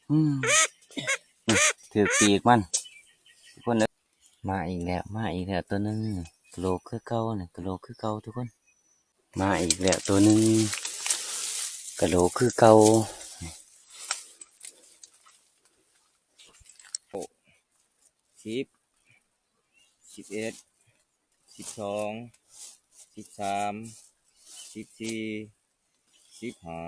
ອືມ ຖືກປີກມັນ ທຸກຄົນເອີຍ. ມາອີກແລ້ວ ມາອີກແລ້ວຕົວໜຶ່ງ ກະໂຫຼກຄືເກົ່ານີ້ ກະໂຫຼກຄືເກົ່າທຸກຄົນ. ມາອີກແລ້ວຕົວໜຶ່ງ ກະໂຫຼກຄືເກົ່າ. ໂອ້ ສິບ ສິບເອັດ ສິບສອງ ສິບສາມ ສິບສີ່ ສິບຫ້າ.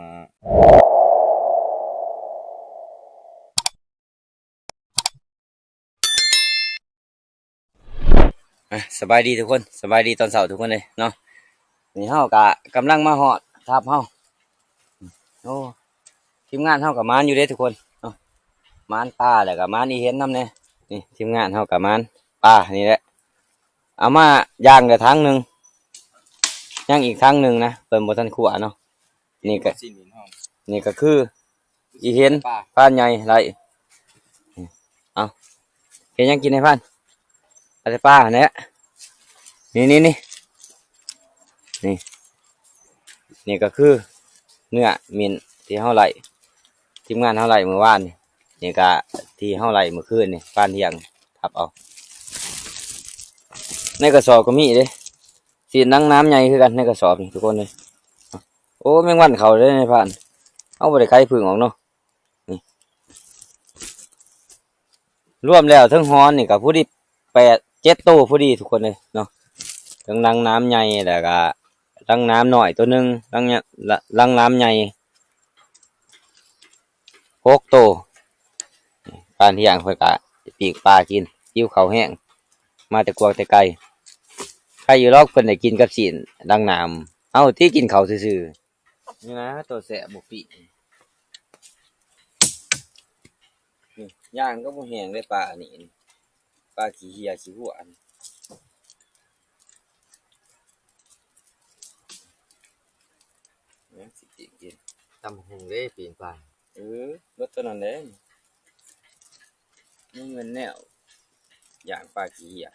ອ່ະ ສະບາຍດີທຸກຄົນ ສະບາຍດີຕອນເຊົ້າທຸກຄົນເລີຍເນາະ. ນີ້ເຮົາກະກຳລັງມາຮອດທັບເຮົາ. ໂອ້ ທີມງານເຮົາກໍໝານຢູ່ເດ້ທຸກຄົນເນາະ ໝານປາ ແລ້ວກໍໝານອີເຫັນນຳແດ່. ນີ້ທີມງານເຮົາກໍໝານປານີ້ແຫຼະ ເອົາມາຢ່າງລະຖັງໜຶ່ງ ຍັງອີກຖັງໜຶ່ງນະ ເພິ່ນບໍ່ທັນຂົ້ວເນາະ. ນີ້ກໍ ຊີ້ນເຫັນເຮົາ ນີ້ກໍຄືອີເຫັນ ປາ ພານໃຫຍ່ໄລ່. ເອົາ ເຮັດຫຍັງກິນໃຫ້ພານ? ເອົາແຕ່ປາຫັ້ນແຫຼະ. ນີ້ໆໆ ນີ້ ນີ້ກໍຄືເນື້ອໝິ້ນທີ່ເຮົາໄລ່ ທີມງານເຮົາໄລ່ມື້ວານນີ້ ນີ້ກໍທີ່ເຮົາໄລ່ມື້ຄືນນີ້ ພານທ່ຽງທັບເອົາ. ໃນກະສອບກໍມີເດ້ ຊີ້ນໜັງໜາມໃຫຍ່ຄືກັນໃນກະສອບນີ້ທຸກຄົນເອີຍ. ໂອ້ ແມງວັນເຂົ້າເດ້ໃນພານ ເຮົາບໍ່ໄດ້ໄຂເພິ່ງອອກເນາະ. ນີ້ ລວມແລ້ວເທິງຫອນນີ້ກໍພໍດີແປດເຈັດໂຕພໍດີທຸກຄົນເອີຍເນາະ. ເທິງໜັງໜາມໃຫຍ່ ແລ້ວກໍໜັງໜາມນ້ອຍໂຕໜຶ່ງ ໜັງ ໜັງໜາມໃຫຍ່ຫົກໂຕ. ພານທ່ຽງເພິ່ນກໍປີ້ງປາກິນ ຫິວເຂົ້າແຮງ ມາແຕ່ກວາງແຕ່ໄກ. ໃຄຢູ່ດອກເພິ່ນໄດ້ກິນກັບຊີ້ນໜັງໜາມ ເຮົາຕິກິນເຂົ້າຊື່ໆ. ນີ້ນະ ໂຕແຊບບໍ່ປີ້ງ ນີ້ ຍ່າງກໍບໍ່ແຫ້ງເດ້ປານີ້ ປາຂີ້ເຫື່ອຂີ້ຫົວນີ້. ຍັງຊິປີ້ງກິນ ຕຳບັກຫຸ່ງເດ້ ປີ້ງປາ. ເອີ ເບິດເທົ່ານັ້ນແຫຼະ ມັນແມ່ນແນວ ຍ່າງປາຂີ້ເຫື່ອ.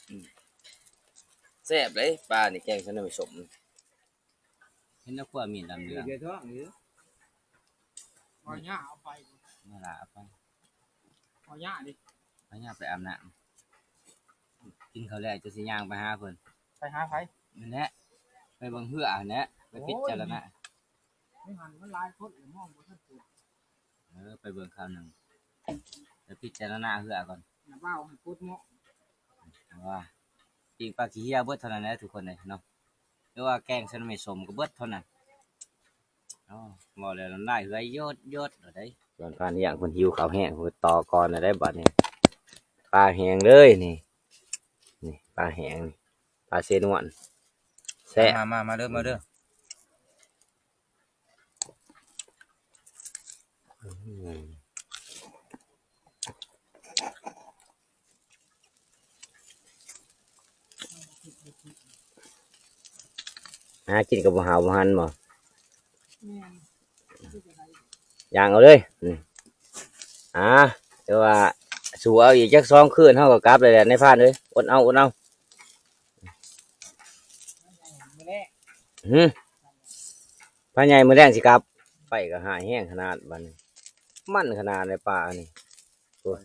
ອືມ ແຊບເດ້ ປານີ້ແກງໃສ່ໜໍ່ໄມ້ສົ້ມ. ເຫັນແລ້ວຂົ້ວມີດດຳເຫຼືອງ ເດທອງນີ້ ເອົາຫຍ້າເອົາໄປ ເມື່ອລາເອົາໄປ ເອົາຫຍ້າດິ ເອົາຫຍ້າໄປອາບນ້ຳ. ກິນເຂົ້າແລ້ວຈະຊິຍ່າງໄປຫາເພິ່ນ ໄປຫາໃຜ? ນັ້ນແຫຼະ ໄປເບິ່ງເຮືອຫັ້ນແຫຼະ ໄປພິຈາລະນາ. ໃນຫັ້ນມັນຫຼາຍຄົນ ມອງບໍ່ທັນເຫັນ. ເອີ ໄປເບິ່ງຄາວໜຶ່ງ ໄປພິຈາລະນາເຮືອກ່ອນ ນະບ່າວໃຫ້ປົດເໝາະ ວ່າ ປີ້ງປາຂີ້ເຫື່ອເບິດເທົ່ານັ້ນແຫຼະທຸກຄົນເອີຍເນາະ ຫຼືວ່າແກງໃສ່ໜໍ່ໄມ້ສົ້ມກໍເບິດເທົ່ານັ້ນ. ໂອ້ ເວົ້າແລ້ວນ້ຳລາຍເຮືອຍຢົດໆ ໂດດເດ້. ສ່ວນພານທ່ຽງເພິ່ນຫິວເຂົ້າແຮງ ເພິ່ນຕໍ່ກ່ອນແລ້ວເດ້ບາດນີ້ ປາແຫ້ງເລີຍນີ້ ນີ້ປາແຫ້ງ ປາເຊນວນ ແຊບ. ມາ ມາ ມາເດີ ມາເດີ. ຫາກິນກໍບໍ່ຫາວບໍ່ຫັນບໍ່? ແມ່ນ ຍ່າງເອົາເລີຍ. ອືມ ອ່າ ແຕ່ວ່າສູ້ເອົາອີກຈັກສອງຄືນ ເຮົາກໍກັບແລ້ວແຫຼະ ນາຍພານເອີຍ. ອົດເອົາ ອົດເອົາ. ຫື ພາໃຫຍ່ມື້ແລງຊິກັບ ໄປກໍຮ້າຍແຮງຂະໜາດບາດນີ້ ມັນຂະໜາດໃນປ່ານີ້. ໂອ້ຍ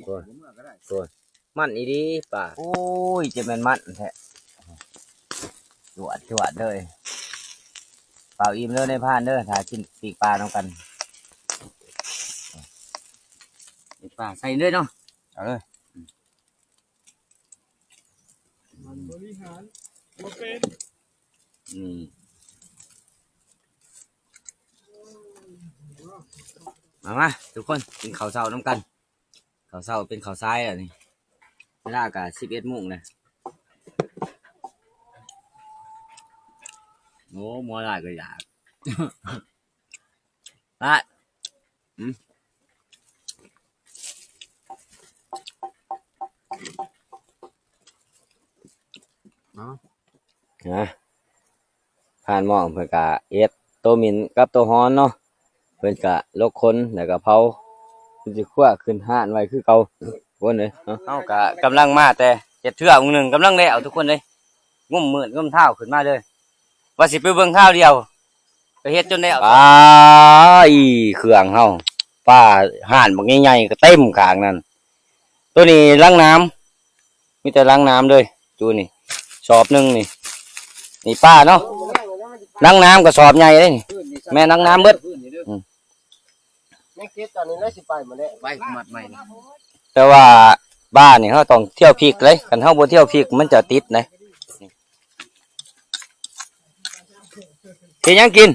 ໂອ້ຍ ມັນອີ່ຫຼີປ່າ. ໂອ້ຍ ຈະແມ່ນມັນແທ້ ຈວດໆເລີຍ. ເປົ່າອີ່ມເດີນາຍພານເດີ ຖ້າກິນປີກປານຳກັນ. ປີກປາໃສ່ເລີຍເນາະ ເອົາເລີຍ. ມັນບໍລິຫານບໍ່ເປັນ. ນີ້ ມາ ມາ ທຸກຄົນ ກິນເຂົ້າເຊົ້ານຳກັນ. ເຂົ້າເຊົ້າເປັນເຂົ້າສາຍແລ້ວນີ້ ເວລາກະສິບເອັດໂມງແລ້ວ. ໂອ້ ໝໍຫຼາຍກໍຢາກ ຫຼາຍ. ອືມ ເອົາ ນະ ພານໝໍເພິ່ນກະເຮັດໂຕໝິ່ນກັບໂຕຮ້ອນເນາະ ເພິ່ນກະຫຼົກຂົນ ແລ້ວກະເຜົາ ເພິ່ນຊິຄົວຂຶ້ນຮ້ານໄວ້ຄືເກົ່າ. ທຸກຄົນເອີຍ ເຮົາກະກຳລັງມາແຕ່ເຮັດເທື່ອມື້ໜຶ່ງ ກຳລັງແລ້ວ ທຸກຄົນເອີຍ. ງຸ້ມມືດງຸ້ມເທົ້າຂຶ້ນມາເລີຍ ວ່າຊິໄປເບິ່ງຄາວດຽວ ໄປເຮັດຈົນແລ້ວ. ອ້າ ອີ ເຄື່ອງເຮົາ ປາຫານບັກໃຫຍ່ໆ ກໍເຕັມຂ້າງນັ້ນ. ໂຕນີ້ລັງນ້ຳ ມີແຕ່ລັງນ້ຳເລີຍ. ຈູນີ້ສອບໜຶ່ງນີ້ ນີ້ປາເນາະ. ລັງນ້ຳກໍສອບໃຫຍ່ເດ້ນີ້ ແມ່ນລັງນ້ຳເບິດ. ອືມ ຍັງເກັບຕອນນີ້ແຫຼະ ຊິໄປໝົດແລ້ວ ໄປມັດໃໝ່. ແຕ່ວ່າປານີ້ເຮົາຕ້ອງທຽວພິກເດ້ ຄັນເຮົາບໍ່ທຽວພິກມັນຈະຕິດເດ້. ເຮັດຫຍັງກິນ?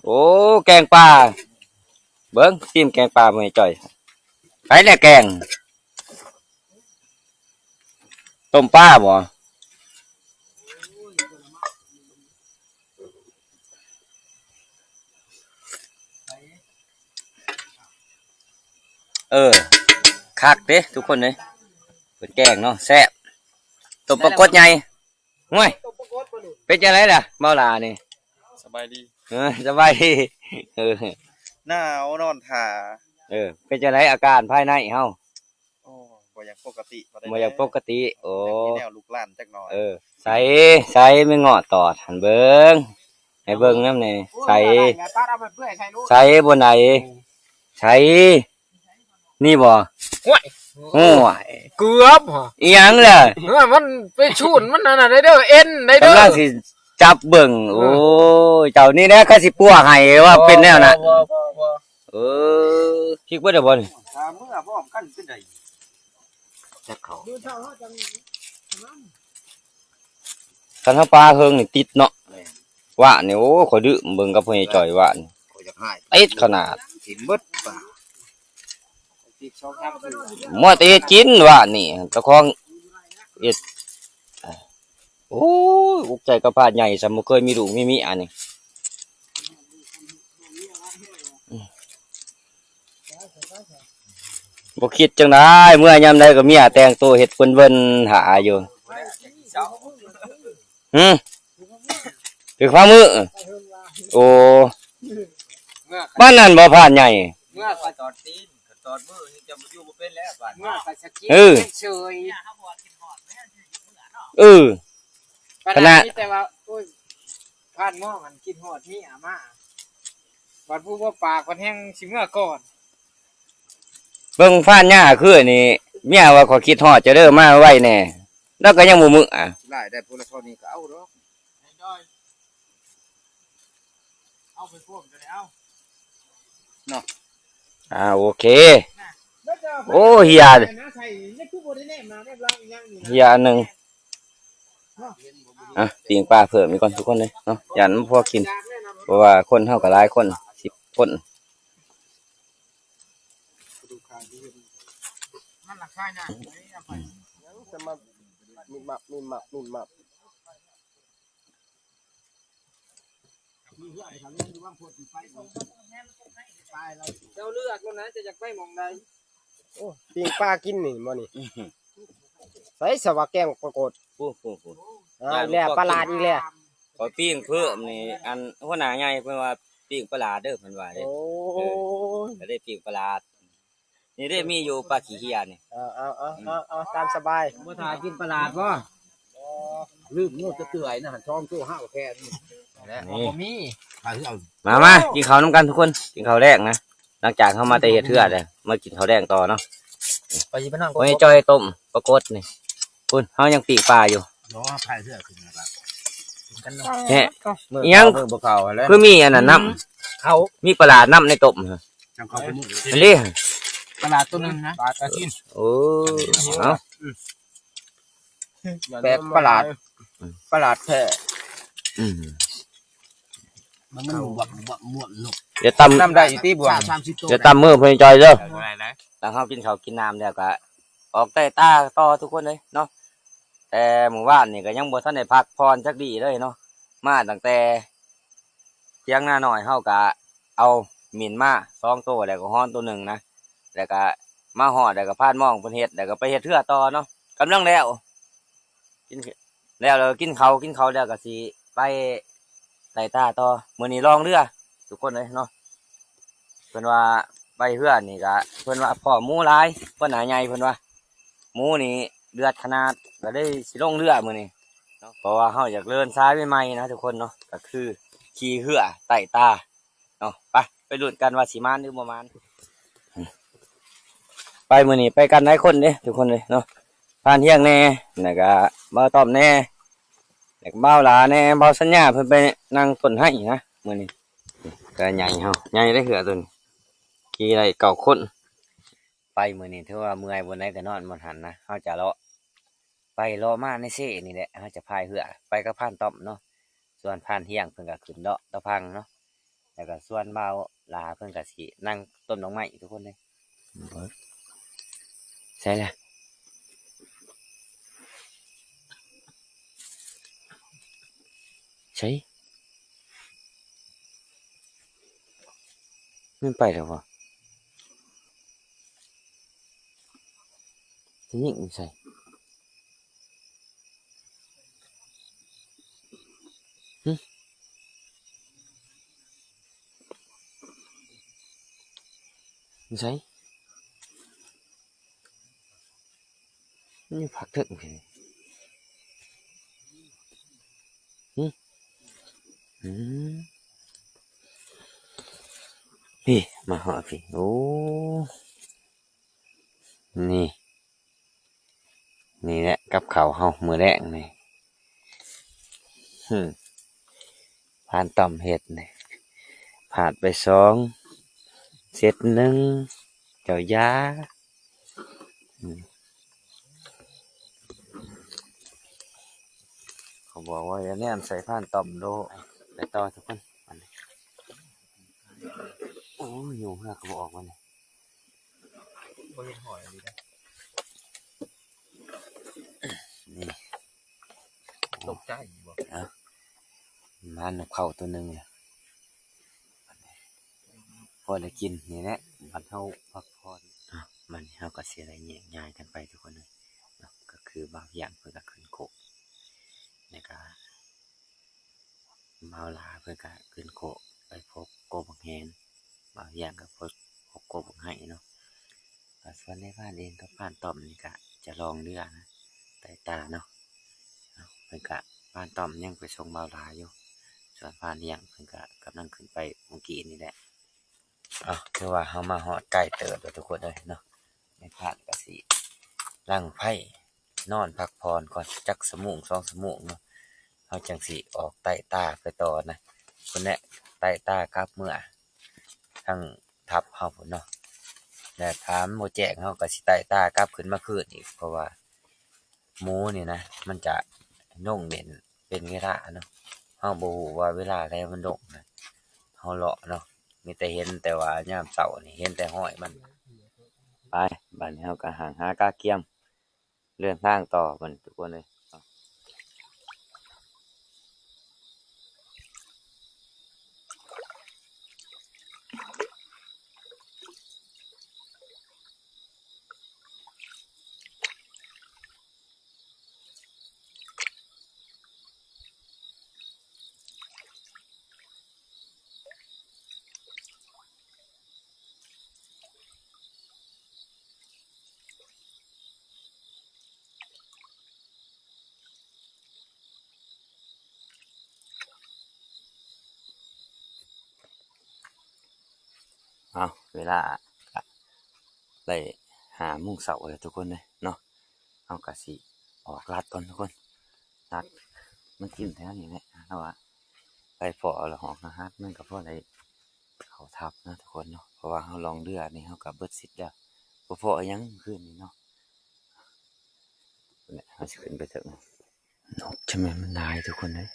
ໂອ້ ແກງປາ ເບິ່ງ ຊີມແກງປາ ແມ່ຈ່ອຍ. ໃຜແຫຼະແກງ? ຕົ້ມປາບໍ? ເອີ ຄັກເດ້ທຸກຄົນເອີຍ ເພິ່ນແກງເນາະ ແຊບ. ຕົ້ມປາກົດໃຫຍ່. ໂອ້ຍ ເປັນຈັ່ງໃດລະເມົາຫຼ້ານີ້? ສະບາຍດີ. ເອີ ສະບາຍດີ. ເອີ ໜາວນອນຖ້າ. ເອີ ເປັນຈັ່ງໃດອາການພາຍໃນເຮົາ? ໂອ້ ບໍ່ຢາກປົກກະຕິປານໃດ. ບໍ່ຢາກປົກກະຕິ. ໂອ້ ຢາກມີແນວລຸກລານຈັກໜ້ອຍ. ເອີ ໃສ ໃສ ແມ່ເງາະຕອດຫັ້ນເບິ່ງ ໃຫ້ເບິ່ງນຳແດ່. ໃສ ໃສ ບ່ອນໃດ? ໃສ ນີ້ບໍ່? ຫ້ວຍ ຫ້ວຍ ເກືອບຫະ. ອີຫຍັງລະ? ເອີ ມັນໄປຊູນມັນອັນນັ້ນໄດເດີ ເອັນໄດເດີ ກຳລັງຊິຈັບເບິ່ງ. ເອີ ໂອ້ຍ ເຈົ້ານີ້ແຫຼະ ຂ້ອຍຊິປົວໃຫ້ວ່າເປັນແນວນັ້ນ. ບໍ່ ບໍ່ ບໍ່ ບໍ່ ເອີ ພິກເບິດແລ້ວບໍ່ນີ້? ຖ້າເມື່ອພ້ອມກັນເປັນໃດ? ຈັກເຂົ້າ ຄັນເຮົາປາເຮິງນີ້ຕິດເນາະ. ແມ່ນ ວານນີ້ ໂອ້ ຂ້ອຍດື່ມເບິ່ງກັບພໍ່ໃຫຍ່ຈ່ອຍວານ ຂ້ອຍຢາກຫາຍ ຕິດຂະໜາດ ກິນເບິດປາ ຕິດສອງສາມຄືນ. ມັວແຕ່ເຮັດກິນວານນີ້ ເຈົ້າຂອງເຮັດ. ໂອ້ຍ ອຸກໃຈກັບພານໃຫຍ່ ຊ່ຳບໍ່ເຄີຍມີລູກມີເມຍອັນນີ້. ບໍ່ຄິດຈັ່ງໃດ ເມື່ອຍາມໃດກໍເມຍແຕ່ງໂຕເຮັດເວີນໆ ຫາຢູ່. ຫື ຖືກພາມື້. ໂອ້ ບ້ານນັ້ນບໍ່ພານໃຫຍ່? ເມື່ອຂ້ອຍຕອດຕີນ ຕອດມືນີ້ຈະຢູ່ບໍ່ເປັນແລ້ວບາດ. ເມື່ອຂ້ອຍສະກິດ ເອີ ເຊີຍ ເອີ ຂະໜາດມີແຕ່ວ່າ ໂອ້ຍ ພານມອງຫັ້ນຄິດຮອດເມຍມາ ບັດຜູ້ບໍ່ປາກພັດແຮ່ງຊິເມືອກ່ອນ. ເບິ່ງພານຍາຄືນີ້ ເມຍວ່າ "ຂ້ອຍຄິດຮອດເຈົ້າເດີ ມາໄວແດ່" ແລ້ວກໍຍັງບໍ່ເມືອ. ຫຼາຍໄດ້ ຜູ້ລະເທົ່ານີ້ກໍເອົາດອກ ເອົາໄປພວມກໍໄດ້ເອົາເນາະ. ອ່າ ໂອເຄ. ໂອ້ ເຮຍ ເຮຍອັນໜຶ່ງ. ອ່ະ ປີ້ງປາເພີ່ມອີກກ່ອນທຸກຄົນເລີຍເນາະ ຢ້ານບໍ່ພໍກິນ ເພາະວ່າຄົນເຮົາກໍຫຼາຍຄົນ ສິບຄົນ. ມັນລາຄາຍາກ ຈະມາມິບມັບ ມິບມັບ ມິບມັບ. ເຈົ້າເລືອກໂລດນະ ເຈົ້າຢາກໄປໝ່ອງໃດ. ໂອ້ ປີ້ງປາກິນນີ້ບໍ່ນີ້? ໃສສະວ່າແກງປາກົດ? ໂອ້ໂຫ ອ່າ ອີກແລ້ວ ປາຫຼາດອີກແລ້ວ. ຂ້ອຍປີ້ງເພີ່ມນີ້ ອັນຫົວໜ້າໃຫຍ່ເພິ່ນວ່າປີ້ງປາຫຼາດເດີ ເພິ່ນວ່າເດ້. ໂອ້ຍ ເອີ ກໍໄດ້ປີ້ງປາຫຼາດ. ນີ້ເດ້ ມີຢູ່ປາຂີ້ເຫຍນີ້. ເອົາ ເອົາ ເອົາ ເອົາ ຕາມສະບາຍ. ບໍ່ຖ້າກິນປາຫຼາດບໍ່? ລືມງູດຈະເປື່ອຍນະ ສອງໂຕຫ້າວແຄນ. ແຫຼະ ນີ້ ບໍ່ມີ. ມາ ມາ ກິນເຂົ້ານຳກັນທຸກຄົນ ກິນເຂົ້າແລງນະ. ຫຼັງຈາກເຮົາມາແຕ່ເຮັດເຮືອນແລ້ວ ມາກິນເຂົ້າແລງຕໍ່ເນາະ. ໄປຊິໄປນອນ ໂອ້ຍ ຈ່ອຍຕົ້ມປາກົດນີ້. ພຸ້ນ ເຮົາຍັງປີ້ງປາຢູ່. ເນາະ ພາຍເຮືອຂຶ້ນມາລະ ກິນກັນເນາະ. ແຮະ ອີ່ຫຍັງ ມື້ບໍ່ເຂົ້າແລ້ວ ຄືມີອັນນັ້ນນຳ ເຂົ້າ ມີປາຫຼາດນຳໃນຕົ້ມ. ຈັ່ງເຂົ້າໄປມື້ນີ້ ອັນນີ້ປາຫຼາດໂຕໜຶ່ງນະ ປາຕາຊິນ. ໂອ້ ເອົາ ແປກປາຫຼາດ ປາຫຼາດແທ້. ອືມ ມັນ ມັນບວກ ບວກ ບວກ ນົກ ດຽວຕຳ ນຳໄດ້ຢູ່ຕິບວກ ສາມສິບໂຕ ດຽວຕຳມື້ພໍ່ໃຫຍ່ຈ່ອຍເດີ. ຫຼັງເຮົາກິນເຂົ້າກິນນ້ຳແລ້ວກະອອກໄຕ່ຕາຕໍ່ທຸກຄົນເລີຍເນາະ. ແຕ່ມື້ວານນີ້ກໍຍັງບໍ່ທັນໄດ້ພັກຜ່ອນຈັກດີ້ເລີຍເນາະ ມາຕັ້ງແຕ່ຖຽງນານ້ອຍ ເຮົາກະເອົາໝິ່ນມາສອງໂຕ ແລ້ວກໍຮ້ອນໂຕໜຶ່ງນະ ແລ້ວກະມາຮອດ ແລ້ວກໍພານມອງເພິ່ນເຮັດ ແລ້ວກໍໄປເຮັດເຮືອຕໍ່ເນາະ. ກຳລັງແລ້ວ ກິນ ແລ້ວ ແລ້ວກິນເຂົ້າ ກິນເຂົ້າແລ້ວກໍຊິໄປໄຕ່ຕາຕໍ່. ມື້ນີ້ລ່ອງເຮືອທຸກຄົນເລີຍເນາະ. ເພິ່ນວ່າໄປເຮືອນີ້ກະ ເພິ່ນວ່າພໍ້ໝູຫຼາຍ ຫົວໜ້າໃຫຍ່ເພິ່ນວ່າ ໝູນີ້ເດືອດຂະໜາດ ກໍເລີຍຊິລົງເຮືອມື້ນີ້. ເພາະວ່າເຮົາຢາກເລີນຊາຍໃໝ່ໆນະທຸກຄົນເນາະ ກໍຄືຂີ່ເຮືອໄຕ່ຕາເນາະ. ໄປ ໄປລຸ້ນກັນວ່າຊິມານຫຼືບໍ່ມານ. ໄປ ມື້ນີ້ໄປກັນຫຼາຍຄົນເດ້ທຸກຄົນເອີຍເນາະ ພານຮຽງແດ່ ແລ້ວກະບ່າວຕ້ອມແດ່ ແລ້ວກະບ່າວຫຼ້າແດ່ ບ່າວສັນຍາເພິ່ນໄປນັ່ງຕົ້ນໄຮນະມື້ນີ້. ກໍໃຫຍ່ເຮົາ ໃຫຍ່ເດ້ເຮືອໂຕນີ້ ຂີ່ໄດ້ເກົ້າຄົນ. ໄປມື້ນີ້ຖືວ່າເມື່ອຍບ່ອນໃດກໍນອນບ່ອນຫັ້ນນະ. ເຮົາຈະເລາະໄປເລາະມາໃນເຊນີ້ແຫຼະ ເຮົາຈະພາຍເຮືອໄປກັບພານຕ້ອມເນາະ. ສ່ວນພານຮຽງເພິ່ນກໍຂຶ້ນເລາະຕາພັງເນາະ ແລ້ວກໍສ່ວນບ່າວຫຼ້າເພິ່ນກໍຊິນັ່ງຕົ້ນດອກໄມ້ທຸກຄົນເລີຍ. ໃສລະ? ໃສ? ມັນໄປແລ້ວບໍ່? ຊິຍິງໃສ່? ຫຶ? ຢູ່ໃສ? ມັນຢູ່ພາກເທິງພີ້. ຫຶ? ອືມ ພີ້ ມາຮອດພີ້. ໂອ້ ນີ້ ນີ້ແຫຼະກັບເຂົ້າເຮົາມື້ແລງນີ້. ຫຶ ພານຕ້ອມເຮັດນີ້ ພາດໄປສອງ ເຊັດໜຶ່ງ ເຈົ້າຢາ. ອືມ ເຂົາບອກວ່າຢ່າແນມໃສ່ພານຕ້ອມໂດ. ໄປຕໍ່ທຸກຄົນ. ໂອ້ຍ ຍຸງເຮືອກກໍບໍ່ອອກບັດນີ້. ບໍ່ເຫັນຫອຍອີ່ຫຼີເດ້. ນີ້ ຕົກໃຈບໍ່? ເອົ້າ ມານົກເຂົາໂຕໜຶ່ງແຫຼະ ພໍໄດ້ກິນນີ້ແຫຼະ ບັດເຮົາພັກຜ່ອນ. ເອົ້າ ບັດນີ້ເຮົາກໍຊິໄດ້ແຍກຍ້າຍກັນໄປທຸກຄົນເອີຍເນາະ. ກໍຄືບ່າວຮຽງເພິ່ນກໍຂຶ້ນໂຄກ ແລ້ວກໍ ບ່າວຫຼ້າເພິ່ນກະຂຶ້ນໂຄກໄປພົບກົບບັກແຮນ, ບ່າວຮຽງກະພົບ ພົບກົບບັກໄຮເນາະ. ກະສ່ວນນາຍພານເອງກັບພານຕ້ອມນີ້ກະຈະລ່ອງເຮືອນະ ໄຕ່ຕາເນາະ. ເພິ່ນກະ ພານຕ້ອມຍັງໄປສົ່ງບ່າວຫຼ້າຢູ່, ສ່ວນພານຮຽງເພິ່ນກະກຳລັງຂຶ້ນໄປມື້ກີ້ນີ້ແຫຼະ. ເອົ້າ ຖືວ່າເຮົາມາຮອດໄກເຕີບແລ້ວທຸກຄົນເອີຍເນາະ. ນາຍພານກະຊິດັງໄຟ ນອນພັກຜ່ອນກ່ອນຈັກຊົ່ວໂມງສອງຊົ່ວໂມງເນາະ, ເຮົາຈັ່ງຊິອອກໄຕ່ຕາໄປຕໍ່ນະ. ພຸ້ນແຫຼະ ໄຕ່ຕາກັບເມືອທາງທັບເຮົາພຸ້ນເນາະ. ແລະຖ້າມັນບໍ່ແຈ້ງ ເຮົາກະຊິໄຕ່ຕາກັບຂຶ້ນມາຄືນອີກ, ເພາະວ່າ ໝູນີ້ນະ ມັນຈະລົງເຫຼັ້ນເປັນເວລາເນາະ, ເຮົາບໍ່ຮູ້ວ່າເວລາໃດມັນລົງນະ. ເຮົາເລາະເນາະ ມີແຕ່ເຫັນແຕ່ວ່າຍາມເຊົ້ານີ້ ເຫັນແຕ່ຮອຍມັນ. ໄປ ບາດນີ້ເຮົາກະຮັ່ງຫາກະກຽມເດີນທາງຕໍ່ບັດນີ້ທຸກຄົນເອີຍ. ເອົາ ເວລາກະໄດ້ຫ້າໂມງເຊົ້າແລ້ວທຸກຄົນເອີຍເນາະ. ເຮົາກະຊິອອກລັດກ່ອນທຸກຄົນ, ລັດມັນກິນແຖວນີ້ແຫຼະ. ເຮົາວ່າໄປພໍ້ລະຫອກລະຫັດ ມັນກະພໍໄດ້ເຂົ້າທັບນະທຸກຄົນເນາະ, ເພາະວ່າເຮົາລ່ອງເຮືອນີ້ ເຮົາກະເບິດສິດແລ້ວ, ບໍ່ພໍອີ່ຫຍັງຄືນນີ້ເນາະ. ເຮົາຊິຂຶ້ນໄປເຖິງ. ນົກຈະແມ່ນມັນຫຼາຍທຸກຄົນເອີຍ,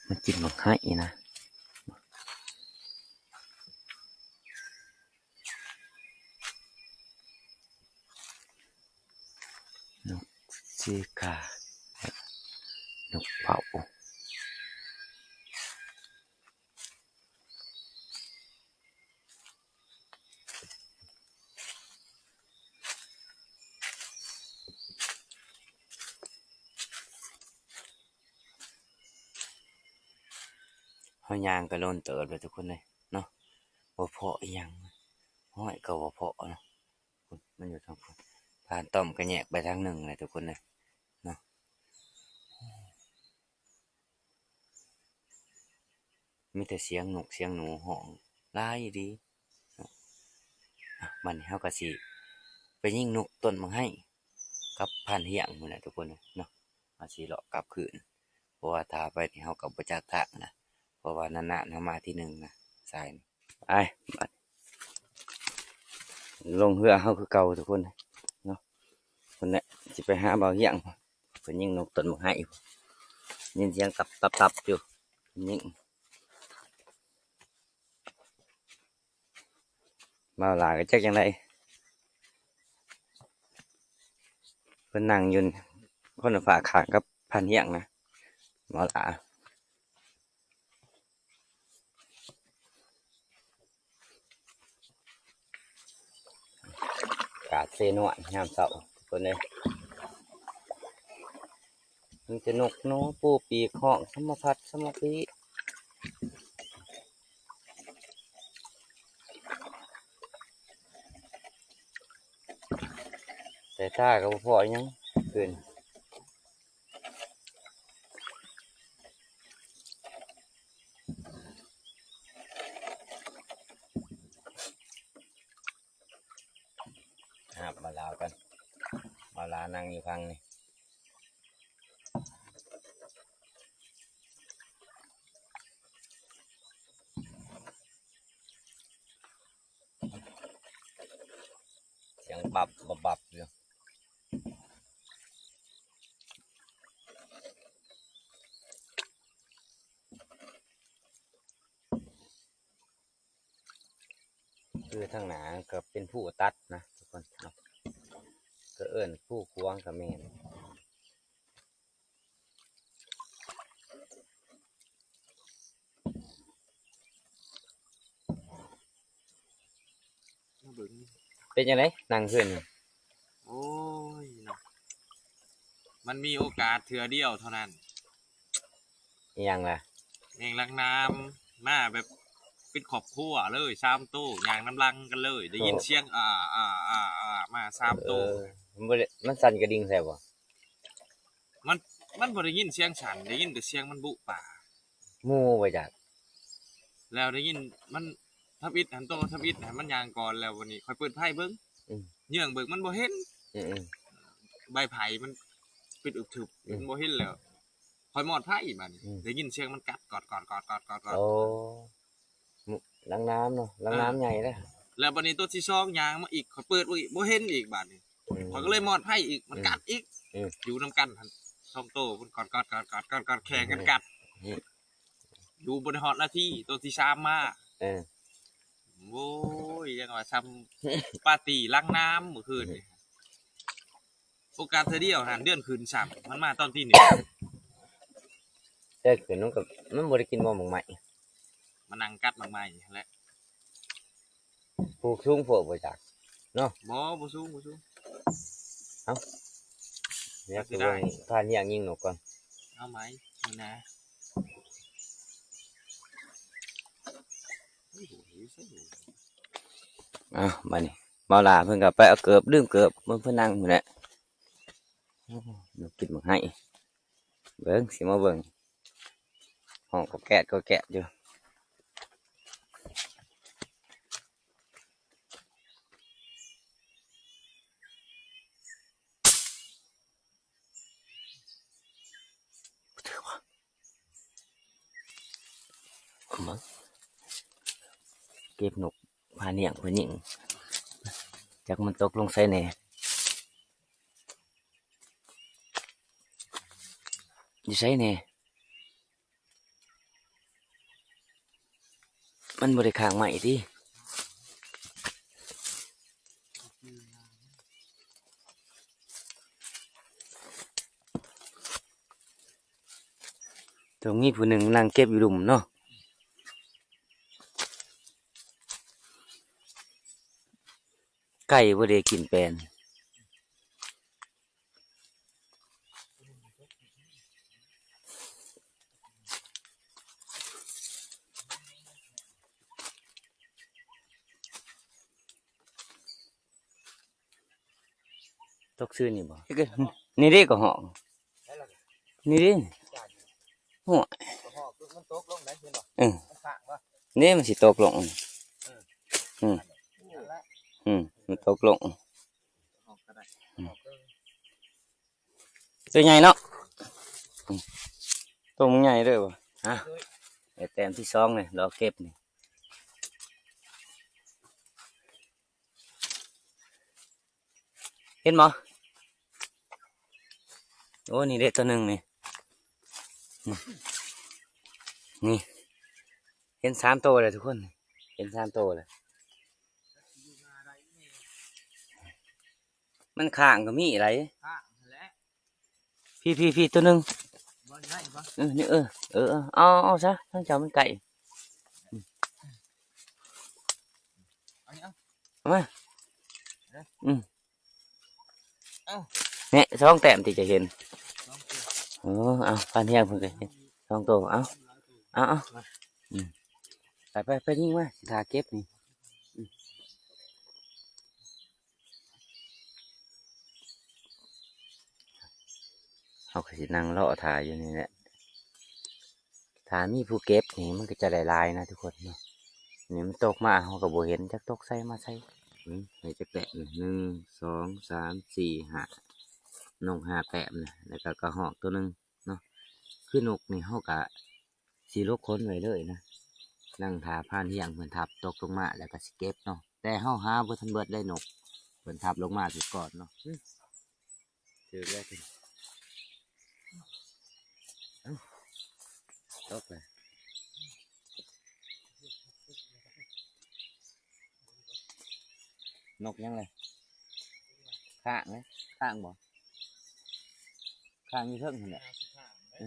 ມັນກິນບັກໄຮນະ. ນົກຊີກາ ນົກເປົ້າ. ເຮົາຍ່າງກະດົນເຕີບແລ້ວທຸກຄົນເອີຍເນາະ, ບໍ່ພໍອີ່ຫຍັງ, ຮອຍກະບໍ່ພໍເນາະ. ພຸ້ນ ມັນຢູ່ທາງພຸ້ນ, ພານຕ້ອມກະແຍກໄປທາງໜຶ່ງແຫຼະທຸກຄົນເອີຍເນາະ. ມີແຕ່ສຽງນົກສຽງໜູຮ້ອງຫຼາຍອີ່ຫຼີ. ອາ ບັດນີ້ເຮົາກໍຊິໄປຍິງນົກຕົ້ນບັກໄຮກັບພານຮຽງພຸ້ນແຫຼະທຸກຄົນເນາະ. ເຮົາຊິເລາະກັບຄືນ ເພາະວ່າຖ້າໄປນີ້ເຮົາກໍບໍ່ຈັກທາງນະ ເພາະວ່ານານໆເຮົາມາທີໜຶ່ງນະ ສາຍນີ້. ໄປ ລົງເຮືອເຮົາຄືເກົ່າທຸກຄົນເນາະ. ພຸ້ນແຫຼະ ຊິໄປຫາບ່າວຮຽງ ເພິ່ນຍິງນົກຕົ້ນບັກໄຮ ໄດ້ຍິນສຽງຕັບໆໆຢູ່ ຍິງ. ບ່າວຫຼ້າກໍຈັກຈັ່ງໃດ ເພິ່ນນັ່ງຢູ່ຄົນລະຝາກຂ້າງກັບພານຮຽງນະ ບ່າວຫຼ້າ. ອາກາດເຊນວນຍາມເຊົ້າ ທຸກຄົນເອີຍ ມີແຕ່ນົກໜູປູປີກຮ້ອງສຳມະພັດສຳມະພີ. ແຕ່ຕາກໍບໍ່ພໍຫຍັງຄືນ ຫາບ່າວຫຼ້າກ່ອນ ບ່າວຫຼ້ານັ່ງຢູ່ຝັ່ງນີ້. ສຽງບັບບັບບັບຢູ່ ຄືທາງໜ້າກໍເປັນພູຕັດນະທຸກຄົນເນາະ ກໍເອີ້ນພູຂວາງກໍແມ່ນ. ມາເບິ່ງ ເປັນຈັ່ງໃດນັ່ງຄືນນີ້? ໂອ້ຍເນາະ ມັນມີໂອກາດເທື່ອດຽວເທົ່ານັ້ນ. ອີຫຍັງລະ? ແມງລັງນ້ຳ ມາແບບເປັນຄອບຄົວເລີຍ ສາມໂຕ ຍ່າງນຳຫຼັງກັນເລີຍ ໄດ້ຍິນ ໂອ້ ສຽງ ອາ ອາ ອາ ອາ ມາສາມໂຕ. ເອີ ມັນບໍ່ໄດ້ ມັນສັ່ນກະດິ່ງໃສ່ບໍ່? ມັນ ມັນບໍ່ໄດ້ຍິນສຽງສັ່ນ ໄດ້ຍິນແຕ່ສຽງມັນບຸປ່າ. ໝູ່ບໍ່ຈັກ ແລ້ວໄດ້ຍິນມັນທຳອິດຫັ້ນ ໂຕທຳອິດຫັ້ນ ມັນຍ່າງກ່ອນ ແລ້ວບັດນີ້ຂ້ອຍເປີດໄຟເບິ່ງ ອືມ ເຍືອງເບິ່ງມັນບໍ່ເຫັນ ອືມໆ ໃບໄຜ່ມັນປິດອຶບທຶບ ອືມ ມັນບໍ່ເຫັນແລ້ວ ຂ້ອຍມອດໄຟບັດນີ້ ອືມ ໄດ້ຍິນສຽງມັນກັດກອດໆໆໆໆ ໂອ້ ລັງນ້ຳເນາະ ລັງນ້ຳ ເອີ ໃຫຍ່ເດ້. ແລ້ວບັດນີ້ໂຕທີສອງຍ່າງມາອີກ ຂ້ອຍເປີດເບິ່ງອີກ ບໍ່ເຫັນອີກບັດນີ້ ອືມ ຂ້ອຍກໍເລີຍມອດໄຟອີກ ມັນ ອືມ ກັດອີກ ອືມ ຢູ່ນຳກັນຫັ້ນສອງໂຕ ມັນກອດໆໆໆໆ ແຂ່ງກັນກັດ ອືມ ຢູ່ບໍ່ໄດ້ຮອດນາທີ ໂຕທີສາມມາ ເອີ ໂອ້ຍ ຍັງວ່າຊ່ຳປາຕີລັງນ້ຳມື້ຄືນນີ້ ໂອກາດເທື່ອດຽວຫັ້ນ ເດືອນຂຶ້ນຊ້ຳ ມັນມາຕອນຕີໜຶ່ງ ເອີ ຄືນມັນກໍ ມັນບໍ່ໄດ້ກິນໝາກໄມ້ ມານັ່ງກັດໝາກໄມ້ຫັ້ນແຫຼະ. ພູກສູງໂພດບໍ່ຈັກເນາະ? ບໍ່ ບໍ່ສູງ ບໍ່ສູງ. ເອົ້າ ຢາກຊິເບິ່ງ ພານຮຽງຍິງນົກກ່ອນ ເອົາໃໝ່ມື້ໜ້າ. ເອົ້າ ບັດນີ້ ເມົາຫຼ້າເພິ່ນກໍໄປເອົາເກີບ ລືມເກີບ ເບິ່ງເພິ່ນນັ່ງພຸ້ນແຫຼະ. ໂອ້ ນົກກິນໝາກໄຮ ເບິ່ງ ຊິມາເບິ່ງ ຮ້ອງກອກແກກກອກແກກຢູ່. ເບິ່ງ ເກັບນົກພານຮຽງເພິ່ນຍິງ ຈັກມັນຕົກລົງໃສແດ່ ຢູ່ໃສແດ່. ມັນບໍ່ໄດ້ຄ້າງໄມ້ຕິ ຕ້ອງມີຜູ້ໜຶ່ງນັ່ງເກັບຢູ່ລຸ່ມເນາະ. ໄກ່ບໍ່ໄດ້ກິນແປ້ນ. ຕົກຊື່ນີ້ບໍ່? ນີ້ເດ້ກໍຮ້ອງ ນີ້ເດ້ ໂອ້ຍ ມັນຕົກລົງໄດ້ ເຫັນບໍ່? ເອີ ມັນຂາ ນີ້ມັນຊິຕົກລົງ. ອືມ ອືມ ມັນຕົກລົງ. ອືມ ຕົວໃຫຍ່ເນາະ. ອືມ ຕົວມັນໃຫຍ່ເດີວ່າ. ອ່ະ ໄດ້ແຕ້ມທີສອງເລີຍ ລໍເກັບນີ້. ເຫັນບໍ່? ໂອ້ ນີ້ເດ້ຕົວໜຶ່ງນີ້. ນີ້ ນີ້ ເຫັນສາມໂຕແລ້ວທຸກຄົນ ເຫັນສາມໂຕແລ້ວ. ມັນຄ້າງກໍມີໄດ໋. ຄ້າງຫັ້ນແຫຼະ. ພີ້ໆໆ ຕົວໜຶ່ງ. ບໍ່ໄດ້ບໍ່? ເອີ ນີ້ ເອີ ເອີ ເອີ ເອົາ ເອົາຊະ ທາງເຈົ້າມັນໃກ້. ອືມ ເອົານີ້ ເອົາ ເອົາມາ. ເອີ ອືມ ເອົາ ແນ່ ສອງແຕ້ມທີ່ຈະເຫັນ. ສອງໂຕ. ເອີ ເອົາ ພານຮຽງເພິ່ນກໍເຫັນສອງໂຕ. ເອົາ ເອົາ ເອົາ ມາ. ອືມ ໄປ ໄປ ໄປຍິງມາ ຊິຖ້າເກັບນີ້. ອືມ ເຮົາກໍຊິນັ່ງລໍຖ້າຢູ່ນີ້ແຫຼະ. ຖ້າມີຜູ້ເກັບນີ້ມັນກໍຈະໄດ້ຫຼາຍນະທຸກຄົນເນາະ. ນີ້ມັນຕົກມາເຮົາກໍບໍ່ເຫັນຈັກຕົກໃສມາໃສ. ອືມ ໃຫ້ຈັກແຕ້ມ ໜຶ່ງ ສອງ ສາມ ສີ່ ຫ້າ ນົກຫ້າແຕ້ມນະ ແລ້ວກໍກະຮອກຕົວໜຶ່ງເນາະ. ຄືນົກນີ້ເຮົາກະຊິຫຼົກຂົນໄວ້ເລີຍນະ ນັ່ງຖ້າພານຮຽງເພິ່ນທັບຕົກລົງມາ ແລ້ວກໍຊິເກັບເນາະ. ແຕ່ເຮົາຫາບໍ່ທັນເບິດໄດ໋ນົກ ເພິ່ນທັບລົງມາຊິກ່ອນເນາະ. ອືມ ຖືກແລ້ວ ເອົ້າ ຕົກເລີຍ. ນົກຫຍັງເລີຍ? ຄ້າງເລີຍ ຄ້າງບໍ່? ຄ້າງຢູ່ເທິງຫັ້ນແຫຼະ. ເອີ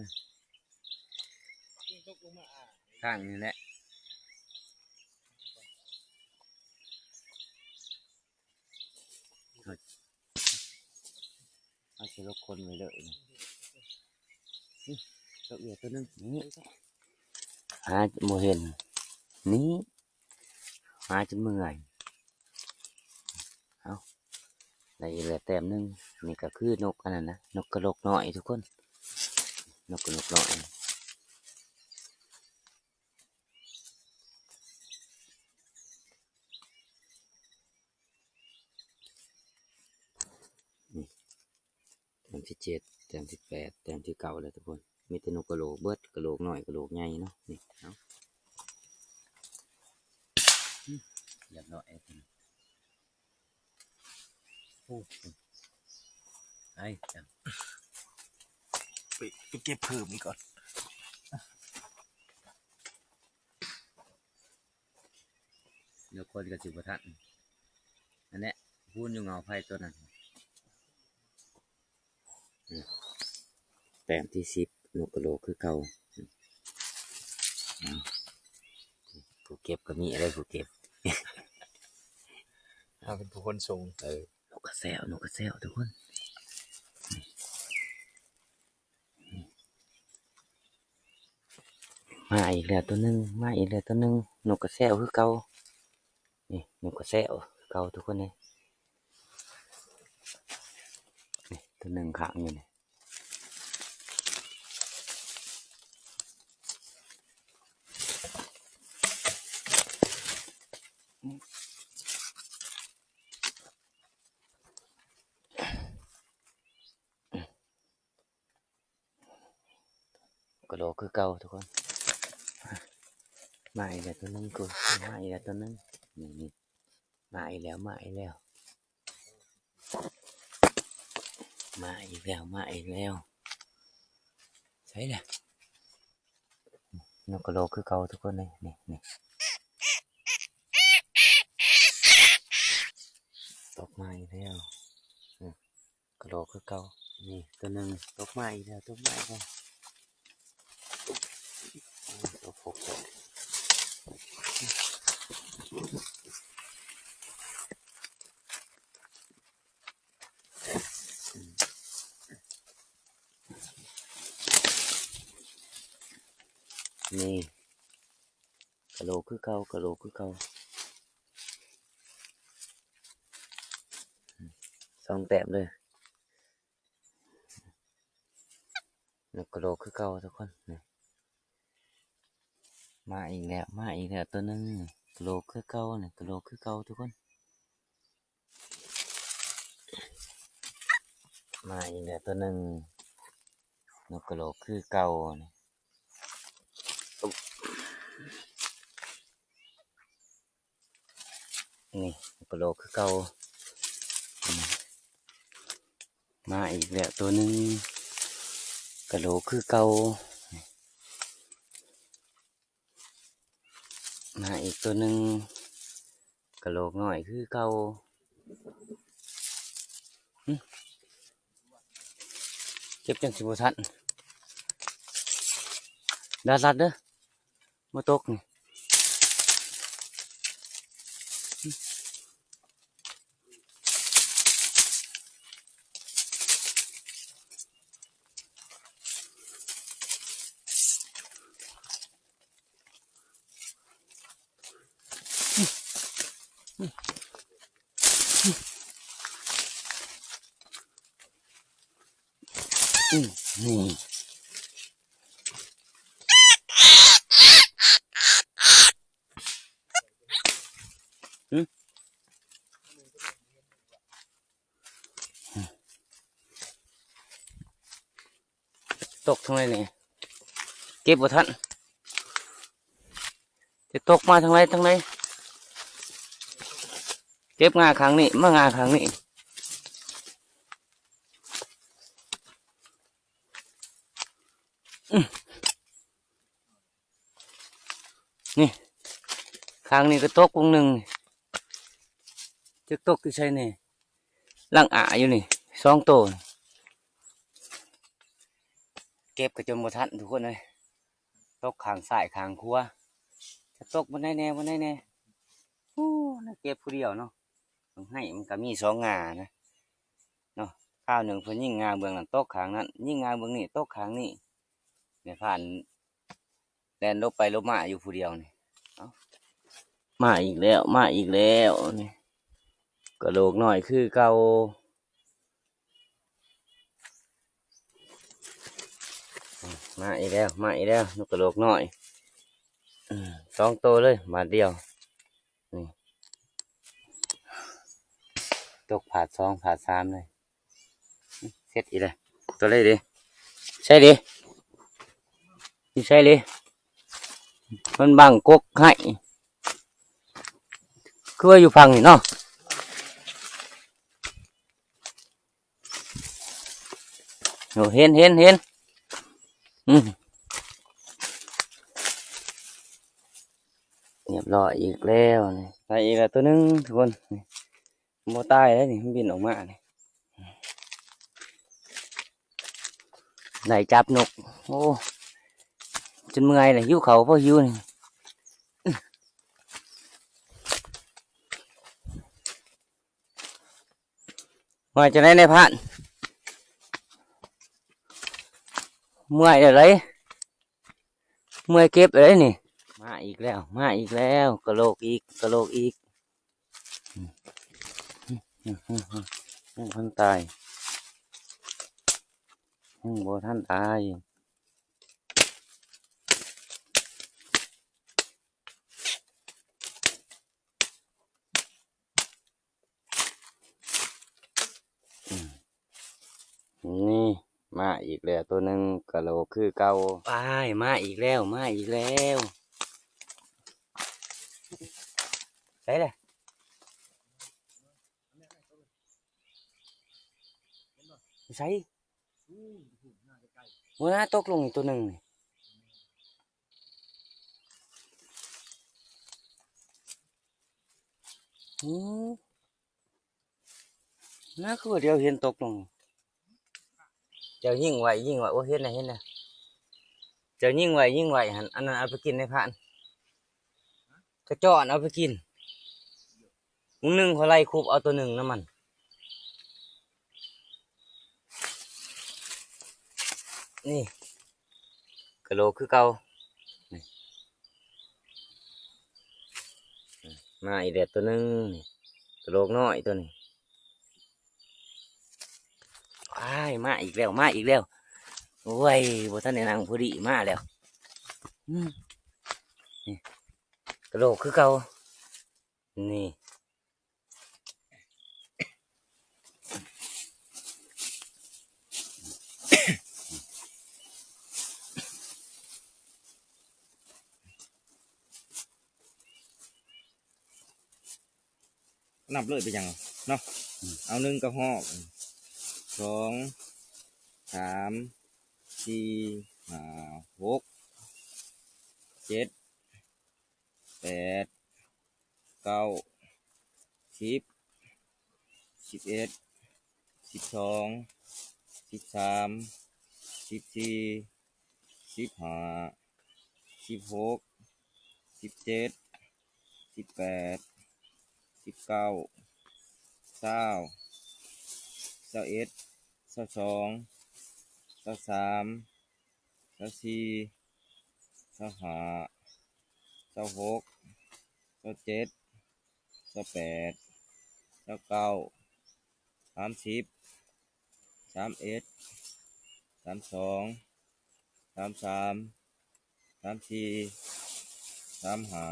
ຄ້າງນີ້ແຫຼະ. ເຮົາຊິຫຼົກຂົນໄວ້ເລີຍ. ອືມ ຕົກເຫຼືອຕົວໜຶ່ງນີ້ ຫາບໍ່ເຫັນ. ນີ້ ຫາຈົນເມື່ອຍ. ເອົາ ໄດ້ອີກແລ້ວແຕ້ມໜຶ່ງ. ນີ້ກໍຄືນົກອັນນັ້ນນະ ນົກກະໂຫຼກນ້ອຍທຸກຄົນ ນົກກະໂຫຼກນ້ອຍ. ນີ້ ແຕ້ມທີເຈັດ ແຕ້ມທີແປດ ແຕ້ມທີເກົ້າແລ້ວທຸກຄົນ. ມີແຕ່ນົກກະໂຫຼກເບິດ ກະໂຫຼກນ້ອຍ ກະໂຫຼກໃຫຍ່ເນາະ. ນີ້ ເອົາ ອືມ ຮຽບຮ້ອຍ. ໂອ້ ໄປ ໄປເກັບເພີ່ມອີກກ່ອນ. ດຽວຄົນກໍຊິບໍ່ທັນ. ອັນເນີ້ຍ ຄູນຢູ່ເຫງົາໄຟຕົວນັ້ນ. ອືມ ແຕ້ມທີສິບ ນົກກະໂຫຼກຄືເກົ່າ. ອືມ ເອົາ ຜູ້ເກັບກໍມີເດີ ຜູ້ເກັບ ເຮົາເປັນຜູ້ຂົນສົ່ງ. ເອີ ນົກກະແຊວ ນົກກະແຊວທຸກຄົນ. ມາອີກແລ້ວຕົວໜຶ່ງ ມາອີກແລ້ວຕົວໜຶ່ງ. ນົກກະແຊວຄືເກົ່າ. ນີ້ ນົກກະແຊວຄືເກົ່າທຸກຄົນເອີຍ. ນີ້ ຕົວໜຶ່ງຄ້າງຢູ່ນີ້. ກະໂຫຼກຄືເກົ່າທຸກຄົນ. ມາອີກແລ້ວຕົວໜຶ່ງ ມາອີກແລ້ວຕົວໜຶ່ງ. ນີ້ໆ ມາອີກແລ້ວ ມາອີກແລ້ວ ມາອີກແລ້ວ ມາອີກແລ້ວ. ໃສລະ? ນົກກະໂຫຼກຄືເກົ່າທຸກຄົນເອີຍ. ນີ້ ນີ້ ຕົກມາອີກແລ້ວ. ອືມ ກະໂຫຼກຄືເກົ່າ. ນີ້ຕົວໜຶ່ງຕົກມາອີກແລ້ວ ຕົກມາອີກແລ້ວ. ໂອ້ ຕົກຫົກຕົວ. ນີ້ ກະໂຫຼກຄືເກົ່າ ກະໂຫຼກຄືເກົ່າ. ສອງແຕ້ມເດີ. ນົກກະໂຫຼກຄືເກົ່າທຸກຄົນ. ນີ້ ມາອີກແລ້ວ ມາອີກແລ້ວໂຕໜຶ່ງ ກະໂຫຼກຄືເກົ່ານີ້ ກະໂຫຼກຄືເກົ່າທຸກຄົນ. ມາອີກແລ້ວໂຕໜຶ່ງ ນົກກະໂຫຼກຄືເກົ່ານີ້. ນີ້ ກະໂຫຼກຄືເກົ່າ. ມາອີກແລ້ວໂຕໜຶ່ງ ກະໂຫຼກຄືເກົ່າ. ມາອີກໂຕໜຶ່ງ ກະໂຫຼກນ້ອຍຄືເກົ່າ. ຫຶ ເກັບຈັ່ງຊິບໍ່ທັນ. ລັດໆເດີ ບໍ່ຕົກນີ້. ນີ້ ຫຶ ຕົກທາງໃດນີ້ ເກັບບໍ່ທັນ. ຈະຕົກມາທາງໃດ ທາງໃດ. ເກັບງ່າຂ້າງນີ້ ມາງ່າຂ້າງນີ້. ອື ນີ້ ຂ້າງນີ້ກໍຕົກວົງໜຶ່ງ. ຈັກຕົກຢູ່ໃສແດ່? ຫຼັງອາຢູ່ນີ້ ສອງໂຕ. ເກັບກໍຈົນບໍ່ທັນທຸກຄົນເອີຍ. ຕົກຂ້າງຊ້າຍຂ້າງຂວາ. ຈະຕົກບ່ອນໃດແດ່ ບ່ອນໃດແດ່. ໂອ້ ເກັບຜູ້ດຽວເນາະ. ໃຫ້ມັນກໍມີສອງງ່ານະ ເນາະ. ຄາວໜຶ່ງເພິ່ນຍິງງ່າເບື້ອງນັ້ນ ຕົກຂ້າງນັ້ນ, ຍິງງ່າເບື້ອງນີ້ ຕົກຂ້າງນີ້. ແມ່ພານແລ່ນຫຼົບໄປຫຼົບມາຢູ່ຜູ້ດຽວນີ້. ເອົ້າ ມາອີກແລ້ວ ມາອີກແລ້ວນີ້. ກະໂຫຼກນ້ອຍຄືເກົ່າ. ມາອີກແລ້ວ ມາອີກແລ້ວ ນົກກະໂຫຼກນ້ອຍ. ອື ສອງໂຕເລີຍບາດດຽວ. ນີ້ ຕົກພາດສອງພາດສາມເລີຍ. ເສັດອີກແລ້ວ. ຕົວໃດເດ? ໃສເດ? ຢູ່ໃສເດ? ມັນບັງກົກໃຫ້. ຄືວ່າຢູ່ຝັ່ງນີ້ເນາະ. ໂອ້ ເຫັນ ເຫັນ ເຫັນ. ອື ຮຽບຮ້ອຍອີກແລ້ວນີ້. ໄດ້ອີກແລ້ວໂຕໜຶ່ງທຸກຄົນ. ນີ້ ບໍ່ຕາຍເດ້ນີ້ ມັນບິນອອກມານີ້. ໄດ້ຈັບນົກ. ໂອ້ ຈົນເມື່ອຍເລີຍ ຫິວເຂົ້າ ພໍຫິວນີ້. ວ່າຈັ່ງໃດນາຍພານ? ເມື່ອຍແລ້ວເດ້ ເມື່ອຍເກັບແລ້ວເດ້ນີ້. ມາອີກແລ້ວ ມາອີກແລ້ວ ກະໂຫຼກອີກ ກະໂຫຼກອີກ. ຍັງບໍ່ທັນຕາຍ ຍັງບໍ່ທັນຕາຍ. ອືມ ນີ້ ມາອີກແລ້ວໂຕໜຶ່ງ ກະໂຫຼກຄືເກົ່າ. ອ້າຍ ມາອີກແລ້ວ ມາອີກແລ້ວ. ໃສລະ? ຢູ່ໃສ? ຫົວໜ້າຕົກລົງອີກໂຕໜຶ່ງນີ້. ອືມ ນາ ຄືວ່າດຽວເຫັນຕົກລົງ. ເຈົ້າຍິງໄວ້ ຍິງໄວ້. ໂອ້ ເຫັນແລ້ວ ເຫັນແລ້ວ. ເຈົ້າຍິງໄວ້ ຍິງໄວ້ຫັ້ນ ອັນນັ້ນເອົາໄປກິນໃນພານ. ກະຈ້ອນເອົາໄປກິນ. ມື້ໜຶ່ງຂ້ອຍໄລ່ຄຸບເອົາໂຕໜຶ່ງນຳມັນ. ນີ້ ກະໂຫຼກຄືເກົ່າ. ນີ້ ມາອີກແລ້ວໂຕໜຶ່ງນີ້ ກະໂຫຼກນ້ອຍໂຕນີ້. ອ້າຍ ມາອີກແລ້ວ ມາອີກແລ້ວ. ໂອ້ຍ ບໍ່ທັນໄດ້ນັ່ງພໍດີມາແລ້ວ. ອືມ ກະໂດກຄືເກົ່າ ນີ້ ນັບເລີຍໄປຫຍັງເນາະ ອືມ ເອົາ ໜຶ່ງກະຮອກ ສອງ ສາມ ສີ່ ຫ້າ ຫົກ ເຈັດ ແປດ ເກົ້າ ສິບ ສິບເອັດ ສິບສອງ ສິບສາມ ສິບສີ່ ສິບຫ້າ ສິບຫົກ ສິບເຈັດ ສິບແປດ ສິບເກົ້າ ຊາວ ຊາວເອັດ ຊາວສອງ ຊາວສາມ ຊາວສີ່ ຊາວຫ້າ ຊາວຫົກ ຊາວເຈັດ ຊາວແປດ ຊາວເກົ້າ ສາມສິບ ສາມເອັດ ສາມສອງ ສາມສາມ ສາມສີ່ ສາມຫ້າ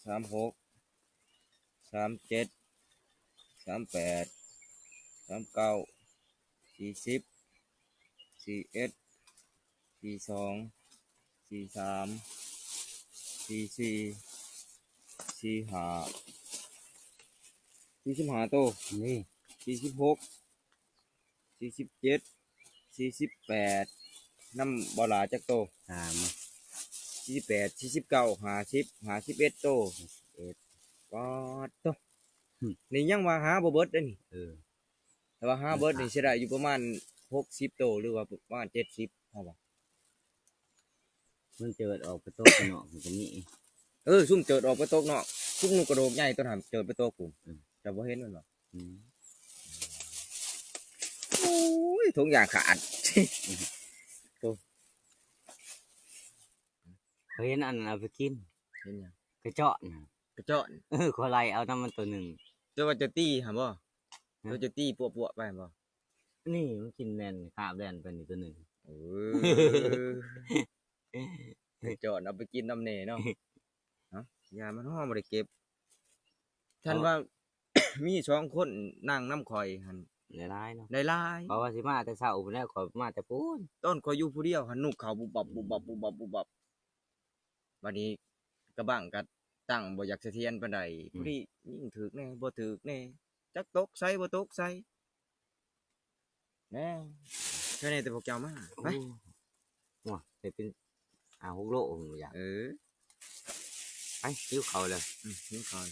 ສາມຫົກ ສາມເຈັດ ສາມແປດ ສາມເກົ້າ ສີ່ສິບ ສີ່ເອັດ ສີ່ສອງ ສີ່ສາມ ສີ່ສີ່ ສີ່ຫ້າ ສີ່ສິບຫ້າໂຕ ນີ້ ສີ່ສິບຫົກ ສີ່ສິບເຈັດ ສີ່ສິບແປດ ນຳບໍ່ຫຼາຍຈັກໂຕ ສາມ ສີ່ສິບແປດ ສີ່ສິບເກົ້າ ຫ້າສິບ ຫ້າສິບເອັດໂຕ ເອັດ ປາດໂຕ ຫຶ ນີ້ຍັງວ່າຫາບໍ່ເບິດເດ້ນີ້ ເອີ ຖ້າວ່າຫາເບິດນີ້ຊິໄດ້ຢູ່ປະມານຫົກສິບໂຕ ຫຼືວ່າປະມານເຈັດສິບ ເຮົາວ່າ ມັນເຈີດອອກໄປຕົກຂ້າງນອກມັນກໍມີ ເອີ ຊຸມເຈີດອອກໄປຕົກເນາະ ຊຸມນົກກະໂດກໃຫຍ່ຕົວນັ້ນເຈີດໄປຕົກພຸ້ນ ອືມ ເຈົ້າບໍ່ເຫັນມັນບໍ່? ອືມ ໂອ້ຍ ຖົງຢາງຂາດ ໂອ້ ຂ້ອຍເຫັນອັນນັ້ນເອົາໄປກິນ ເຫັນຫຍັງ? ກະເຈາະນະ ກະເຈາະ ເອີ ຂ້ອຍໄລ່ເອົານຳມັນໂຕໜຶ່ງ ເຈົ້າວ່າເຈົ້າຕີຫັ້ນບໍ່? ຮະ ໂຕເຈົ້າຕີປົວໆໄປຫັ້ນບໍ່? ນີ້ມັນກິນແລ່ນຄາບແລ່ນໄປນີ້ໂຕໜຶ່ງ ເອີ ກະເຈາະເອົາໄປກິນນຳແດ່ເນາະ ເນາະ ຢ້ານມັນຮ້ອນບໍ່ໄດ້ເກັບ ເພາະ ຄັນວ່າ ມີສອງຄົນນັ່ງນຳຂ້ອຍຫັ້ນ ໄດ້ຫຼາຍເນາະ ໄດ້ຫຼາຍ ເພາະວ່າຊິມາແຕ່ເຊົ້າພຸ້ນແຫຼະ ຂ້ອຍມາແຕ່ພຸ້ນ ຕອນຂ້ອຍຢູ່ຜູ້ດຽວຫັ້ນ ນົກເຂົ້າບຸບບັບ ບຸບບັບ ບຸບບັບ ບຸບບັບ ບັດນີ້ກະບັ້ງກະຕັ້ງບໍ່ຢາກສະຖຽນປານໃດ ອືມ ຜູ້ນີ້ຍິງຖືກແດ່ ບໍ່ຖືກແດ່ ຈັກຕົກໃສບໍ່ຕົກໃສ ແນ່ ແຄ່ນີ້ແຕ່ພວກເຈົ້າມາ ໄປ ໂອ້ ໂອ້ຍ ໄດ້ເປັນຫ້າຫົກໂລພຸ້ນບໍ່ຢາກ ເອີ ໄປ ຫິວເຂົ້າແລ້ວ ອືມ ຫິວເຂົ້າ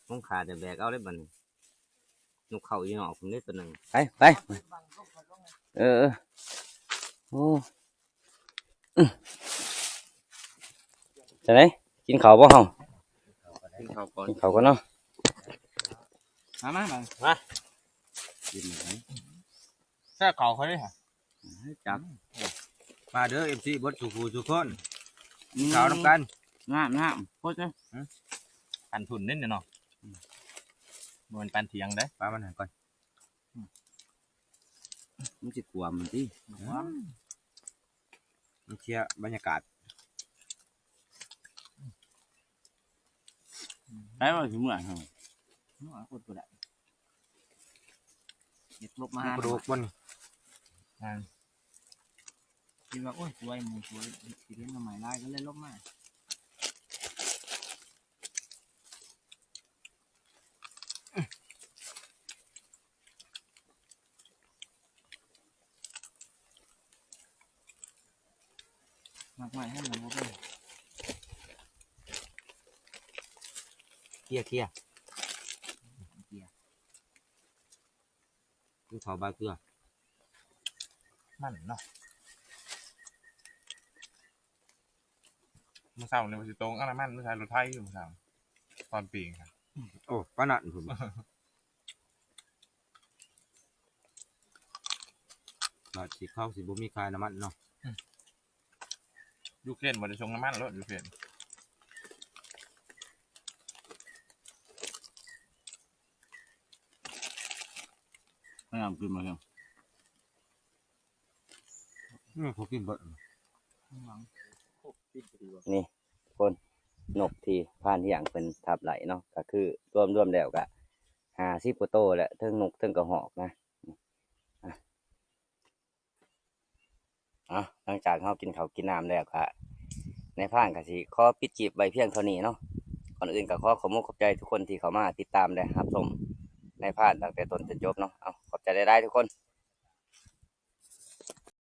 ຂອງຂ້າແຕ່ແບກເອົາເດ້ບັດນີ້ ນົກເຂົ້າຢູ່ນອກພຸ້ນເດ້ໂຕໜຶ່ງ ໄປ ໄປ ເອີ ເອີ ໂອ້ ອືມ ຈັ່ງໃດ ກິນເຂົ້າບໍ່ເຮົາ? ກິນເຂົ້າກ່ອນ ກິນເຂົ້າກ່ອນເນາະ ມາ ມາ ມາ ມາ ກິນ ແຊບເຂົ້າຂ້ອຍເດ້ ຈັກ ມາເດີ ເອັຟຊີ ເບິດສູ່ຜູ້ສູ່ຄົນ ກິນເຂົ້ານຳກັນ ນ້ຳ ນ້ຳ ໂຄດເດີ ປັນທຸ່ນເດ້ເນາະ ອືມ ບໍ່ແມ່ນປັນຖຽງເດ້ ປາມັນຫັ້ນກ່ອນ ອືມ ມັນຊິກວມມັນຕິ ກວມ ມັນເສຍບັນຍາກາດ ໄປວ່າຊິເມື່ອຍ ເມື່ອຍ ອົດບໍ່ໄດ້ ເຮັດລົບມາຫາ ກະດູກບໍ່ນີ້ ອ່າ ຄິດວ່າ ໂອ້ຍ ສວຍ ໝູສວຍ ຊິເຫັນໜໍ່ໄມ້ຫຼາຍ ກໍເລີຍລົບມາ. ໝາກໄມ້ໃຫ້ມັນບໍ່ເປັນ ເຄຍ ເຄຍ ເຄຍ ກິນເຂົ້າບາເກືອ ມັນເນາະ. ມື້ເຊົ້ານີ້ວ່າຊິຕົງເອົານ້ຳມັນມາໃສ່ລົດໄຖຢູ່ມື້ເຊົ້າ ຕອນປີ້ງຫັ້ນ. ໂອ້ ປານນັ້ນພຸ້ນ. ບາດຊິເຂົາຊິບໍ່ມີຂາຍນ້ຳມັນເນາະ. ອືມ ຢູເຄຣນບໍ່ໄດ້ສົ່ງນ້ຳມັນໂລດ ຢູເຄຣນ. ພະຍາຍາມກິນມາແລ້ວ. ອືມ ເຂົາກິນເບິດ. ຫວັງ. ນີ້ທຸກຄົນ ນົກທີ່ພານຮຽງເພິ່ນທັບໄລ່ເນາະ ກໍຄືລວມໆແລ້ວກໍຫ້າສິບກວ່າໂຕແຫຼະ ເທິງນົກເທິງກະຮອກນະ. ເອົາ ຫຼັງຈາກເຮົາກິນເຂົ້າກິນນ້ຳແລ້ວກະ ນາຍພານກະຊິຂໍປິດຄລິບໄວ້ພຽງເທົ່ານີ້ເນາະ. ກ່ອນອື່ນກະຂໍຂອບອົກຂອບໃຈທຸກຄົນທີ່ເຂົ້າມາຕິດຕາມ ແລະ ຮັບຊົມນາຍພານຕັ້ງແຕ່ຕົ້ນຈົນຈົບເນາະ. ເອົາ ຂອບໃຈຫຼາຍໆທຸກຄົນ.